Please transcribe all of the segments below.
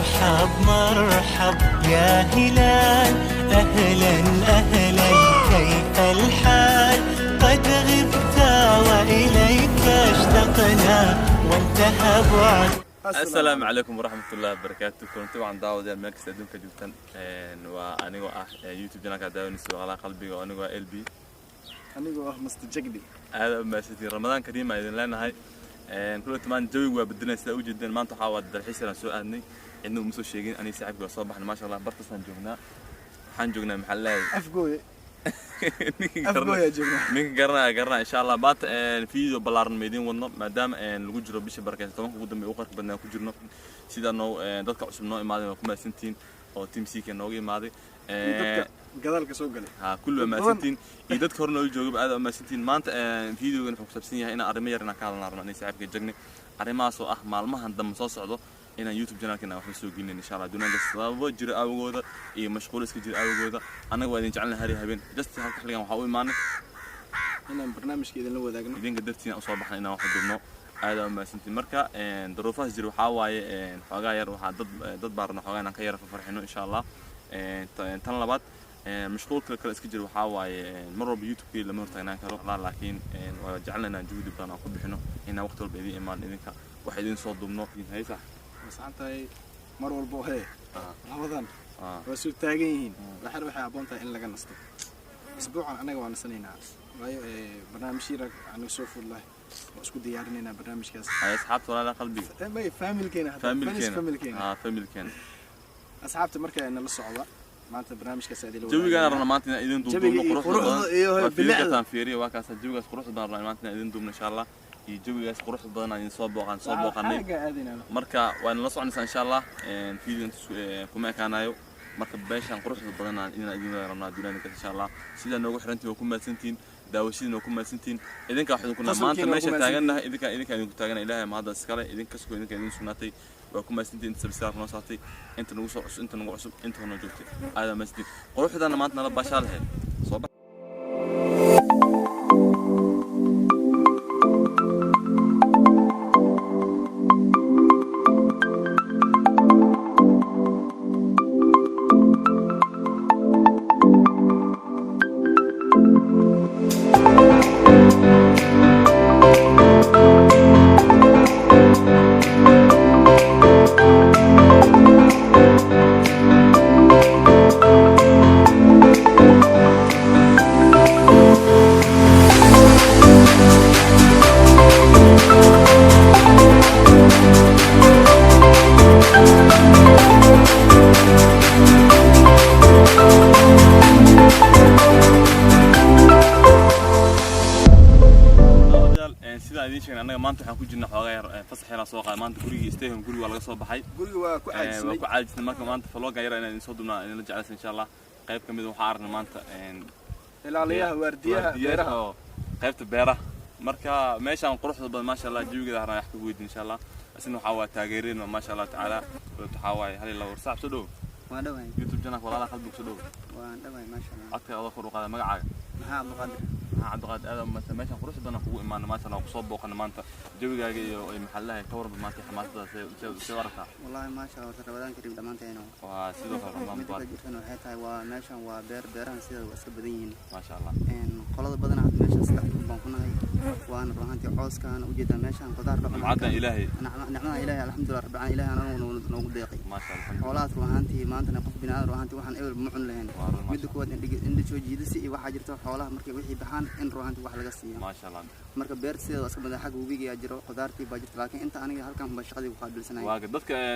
مرحب مرحب يا هلال، أهلا أهلا، كيف الحال؟ قد غبت وإليك اشتقنا وانتهى بعد. Asalaamu calaykum waraxmat ullahi wabarakaatu. Kulanti waxaan daawadayaal meel kasta adduunka joogtaan. Waa anigoo ah YouTube channelka daawanaysa Waqlaha Qalbiga oo anigoo ah LB. Anigoo ah Master Jagdi. Aad u mahadsantiin. Ramadaan kariim aan idin leenahay. Kulanta maanta jawigu waa bedelan sida ujeedeen. Maanta waxaa waa dalxiis aan soo aadnay, cidna uma soo sheegin. Aniga saaxiibka waa soo baxnay, maasha Allah. Bartaasaan joognaa, waxaan joognaa, maxaa leeyahay? Afgooye. Afgooye joognaa. Ninka garanaya garanaya. Insha Allah maanta video ballaaran ma idiin wadno, maadaama lagu jiro bisha barakeysan, 10-ka ugu dambeeya ugu qarka badnaa ku jirno. Sidaa noo dadka cusub noo imaaday waa ku mahadsantihiin, oo team CK nooga imaaday. Iyo dadka gadaalka soo galay. Ha, kulli waa mahadsantihiin, iyo dadka hore noola joogaba aad waa mahadsantihiin. Maanta videogan wuxuu ku saabsan yahay inaan arrimo yar inaan ka hadalna rabno aniga saaxiibka Jagne, arrimahaas oo ah maalmahan dambe soo socdo inaan YouTube channelkeena waxba soo gelinin insha Allah, dunaanka sababo jira awgooda iyo mashquul iska jira awgooda. Annaga waa idin jecelnahay hari habeen. Just halka xilligan waxaa u imaanay inaan barnaamijka idinla wadaagno. Idinka dartiin aan usoo baxnay inaan wax dubno. Aad aa umahadsantiin. Marka duruufahaas jira waxaa waaye xoogaa yar waxaa dad baa rabna xoogaa inaan ka yara farfarxino insha Allah. Tan labaad, mashquulka kale iska jira waxaa waaye mar walba YouTube-kii lama hortaagnaan karo, laakiin waa jecelna inaan juhdi badan aan ku bixino inaan waqti walba idin imaan, idinka wax idin soo dubno. Haysa. Masaxan tahay mar walbo hee labadan waa soo taagan yihiin. Waxay habboon tahay in laga nasto isbuucan. Annaga waa nasanaynaa, waayo barnaamijyii rag anaga soo fudlahay waa isku diyaarinaynaa barnaamijkaas. Hay, asxaabta walaalaha qalbiga. May, familkeena hadda, familkeena. Familkeena. Ah, familkeena. Asxaabta marka nala socda, maanta barnaamijkaas idinla jawigaan wadaagaynaa. Rabna maanta inaan idin Jawiga duubno iyo quruxda badan. Quruxda iyo waa fiiri bilicda. Kartaan, fiiriya, waa kaasa jawigaas quruxda badan rabnaa maanta inaan idin duubno insha Allah, iyo jawigaas quruxda badan aan idin soo booqan soo booqanay. Xagga aadaynaa. Marka waa nala soconaysaa insha Allah. Video inta kuma ekaanayo. Marka beeshaan quruxda badan aan idin rabnaa duulaanka insha Allah. Sidaa noogu xirantiin waa ku mahadsantihiin, daawashadiina waa ku mahadsantihiin. Idinkaa waxaan idinku nahay maanta Qasolkiina waa ku meesha mahadsantihiin. Taagannahay idinkaa idinku taagana. Ilaahay mahadda iskale, idinka sugo, idinka idin sugnaatay. Waa ku mahadsantihiin inta subscribe noo saartay, inta nagu soo cusub, inta nagu cusub, inta hore noo joogtay. Aad aa mahadsantihiin. Quruxdana maanta nala baashaa lahayd soo bax. Daawadayaal, sidaan idiin sheegnay, annaga maanta waxaan ku jirnaa xoogaa yar fasax yaraa soo qaaday maanta. Gurigii stay home, guriga waa laga soo baxay. Guriga waa ku waa caajisnay. Ku caajisnay. Marka maanta vlog-ga yar inaan idin soo dubnaa idinla jeclaysa insha Allah. Qayb ka mid waxaa aragnay maanta ilaaliyaha waardiyaha waardiyaha beeraha. Oo qaybta beeraha. Marka meeshaan quruxda badan, maasha Allah, jawigeeda haraan wax ka weydiin insha Allah. Isna waxaa waa taageereen, maasha Allah tacaala. Waxaa waaye hal iyo laba war. Saaxib, soo dhow. Waan dhawahay. YouTube channelka Walaalaha Qalbiga, soo dhow. Waan dhawahay, maasha Allah. Codka adoo kor u qaada. Magacaaga? Maxaa Cabdiqaadir. Maxaa Cabdiqaadir, aad maanta meeshaan quruxda badan kugu imaana, maasha Allah, kusoo booqana maanta. Jawigaaga iyo maxaa la dhahay, ka warba maanta xamaasada see u aragtaa? Wallaahi maasha Allah, horta Ramadaan kariim dhammaanteena. Waa sidoo kale, Ramadaan Midda mubaarak. kale jirtana waxay tahay, waa meeshan waa beer, beerahan sida waa iska badan yihiin. Maasha Allah. Qolada badanaa hadda meeshan saddex dhul baan ku nahay, waana run ahaantii cooskaan ujeedaa meeshan qudaar dhaqan. Nimcadan Ilaahay. Nicmada Ilaahay, alxamdulilah rabbil caalamiin, Ilaahay anagu noogu deeqay. Maasha Allah, alxamdulillah. Xoolahaas run ahaantii maantana qof bini aadan run ahaantii waxaan ebel ma cuni lahayn. Waa run, maasha. Midda koowaad indha soo jiidasi iyo waxaa jirta xoolaha markay wixii baxaan in run ahaantii wax laga siiyo. Maasha Allah. Marka beerta sideeda waa iska badan, xagga webiga ayaa jiro, qudaartii baa jirta, laakiin inta aniga halkan baa shaqadii ku qaabilsanay. Waaga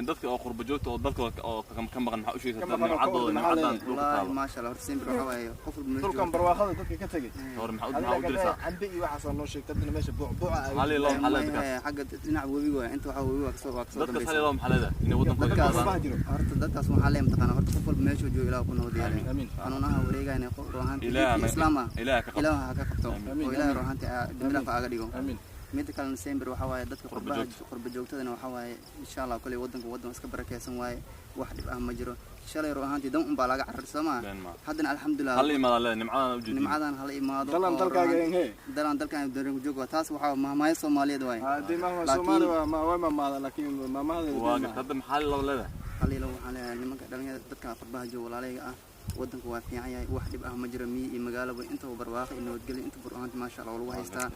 dadka oo qurba joogta oo dalkooda oo ka maqan, maxaa u sheegaysaa? Ka maqan oo ka nimcadooda orda, maxaa nimcadan leeyahay? dhulka Wallaahi taalo. Maasha Allah, horta simbir waxaa waaye qof walba meesha Dhulkan joogo. Barwaaqada dadka ka tegey. Hore maxaa u Adiga maxaa u diraysaa? Cambe iyo waxaasaa noo sheegtay, haddana meesha buucbuuca ay Hal iyo labo maxaa leedahay dadkaas? Xagga dhinaca webiga waaye, inta waxaa webiga waa kasoo Dadkaas hal dambaysa. iyo labo maxaa leedahay inay waddankooda Dadkaas- imaadaan? Qurbaha jiro. Horta dadkaas waxaa leeyahay, mataqaanaa, horta qof walba meeshuu joogo Ilaah ku nabad yeelay. Amiin. Xanuunaha wareegayna qof ruuxaantii Ilaaha islaam ah Ilaaha ka qabto. Ilaah ha ka qabto. Amiin. Oo Ilaahay ruuxaantii dembi dhaaf aaga dhigo. Amiin. Midda kalena sembir waxaa waaye dadka Qurba qurbaha joogta. Qurba joogtadana waxaa waaye insha Allah koley wadanku wadan iska barakeysan waaye, wax dhib ah ma jiro. Shalay run ahaantii dan unbaa laga carar soo maa. Been maa. Haddana alxamdulilah. Hal imaada leedahay nimcadan u jeedin. Nimcadan hala imaado dalan oo dalkaaga runaantii hee. Dalan dalkaan daran joog waa taas, waxaa mahmaayo Soomaaliyeed waaye. Haddii maama Laakiin- Soomaali waa ma way maamaada, laakiin maamahadeeda waa been garta. maaha. Hadda maxaa laba leedahay? Haliilo waxaan leeyahay nimanka dhalinyarada, dadka qurbaha jooga, walaalayga ah, wadanku waa fiican yahay, wax dhib ah ma jiro. Miyi iyo magaalaba intaba barwaaqo iyo nabadgelyo intaba run ahaantii, maasha Allah, waa lagu haystaa.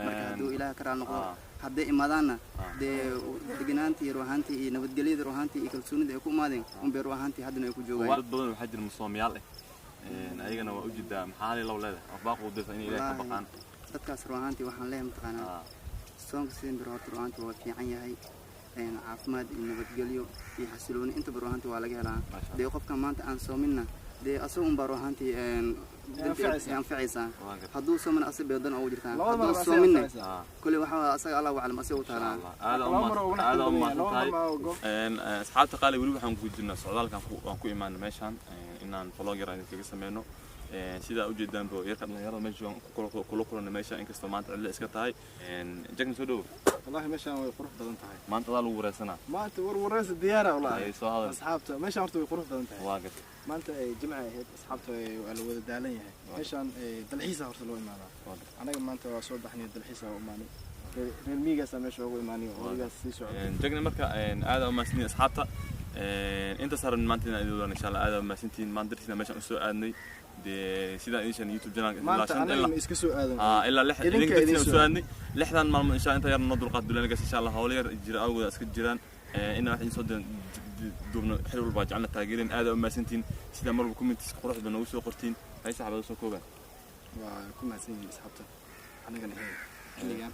Marka hadduu Ilaah ka raali noqdo, hadday imaadaanna dee deganaantii run ahaantii iyo nabadgelyada run ahaantii iyo kalsoonida ay ku imaadeen unbay run ahaantii haddana ay ku joogaan. Dad badan waxaa jira musoomiyaal ah, ayagana waa ujeedaa. Maxaa haliilow leedahay oo baaq u dirta inay Ilaah ka baqaan? Dadkaas run ahaantii waxaan leeyahay, mataqaanaa, soonka sidin bir horta run ahaantii waa fiican yahay. Caafimaad iyo nabadgelyo iyo xasilooni intaba run ahaantii waa laga helaa. Maasha. Dee qofka maanta aan soominna dee asaga unbaa run ahaantii anfacaysaa. anfacaysaa. Waa gartay. Hadduu soomana asag bay dan ugu jirtaa. Labada mar Hadduu waa soominna anfacaysaa. Kule waxaa asaga Allahu aclam asaga u Insha taalaa. Allah. Aad Laba mar oo aad wanaag u badan yahay, mahadsan laba tahay. mar oo goob. Asxaabta qaali, weli waxaan ku jirnaa socdaalkan waan ku imaanay meeshaan, inaan vlog yar aan kaga sameyno. Sidaa ujeedaanba yarka dhalinyarada meesha waan kula kulanay meesha, inkastoo maanta cidla iska tahay. Jagna soo dhowo. Wallahi meeshaan way qurux badan tahay. Maanta adaa lagu wareysanaa. Maanta war wareysa diyaara wallahi. Ay, soo hadal. Asxaabta, meeshaan horta way qurux badan tahay. Waa gartay. Maanta ay jimca ahayd, asxaabta waa la wada daalan yahay. Meeshaan dalxiisa horta loo imaadaa. Waa gartay. Anaga maanta waa soo baxnay, dalxiisa u imaanay. Reer miigaasaa meesha ugu imaanay oo odaygaas sii socday. Jagna marka aad u mahadsantihiin asxaabta. Inta saaran maanta inaan idin wadaan, insha Allah. Aad u mahadsantihiin. Maanta dartiina meeshaan usoo aadnay dee sidaan idin sheegnay YouTube channel ilaa Maanta shan anaga ilaa ma iska soo aadan. Ilaa lix Idinka idinka idin dartiina soo usoo aadnay 6dan maalmood, insha Allah. Inta yar noo dulqaad duleelgaas, insha Allah. Howlo yar jira awgooda iska jiraan. Inaan wax idin soo duubno xil walba jecelna taageereen. Aad u mahadsantihiin sida mar walba comments quruxda noogu soo qortiin. Hay saxaabada soo koobaan. Waa ku mahadsan yihiin asxaabta. Anagana hee xilligan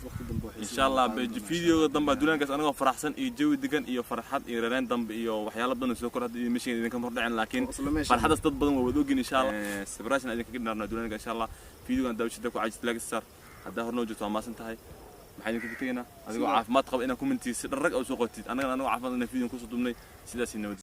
waqti dambe waxay Insha Allah videoga dambe duulaankaas anagoo faraxsan iyo jawi degan iyo farxad iyo rareen dambe iyo waxyaalo badan oo soo kor hadda iyo meeshan idinka hor dhaceen, laakiin Isla meeshan. Farxadaas dad badan waa wada ogin, insha Allah. Sabrashan idinka dhinaarna duulaanka, insha Allah. Videogan daawashada ku cajis like sar haddaa hor noo joogto, waa maasan tahay. Maxaa idinkaga tegaynaa? Adigoo caafimaad qaba inaa commentiisa si dharrag oo soo qortid, annagana anagoo caafimaad inaan videogan kusoo duubnay. Sidaas iyo nabad.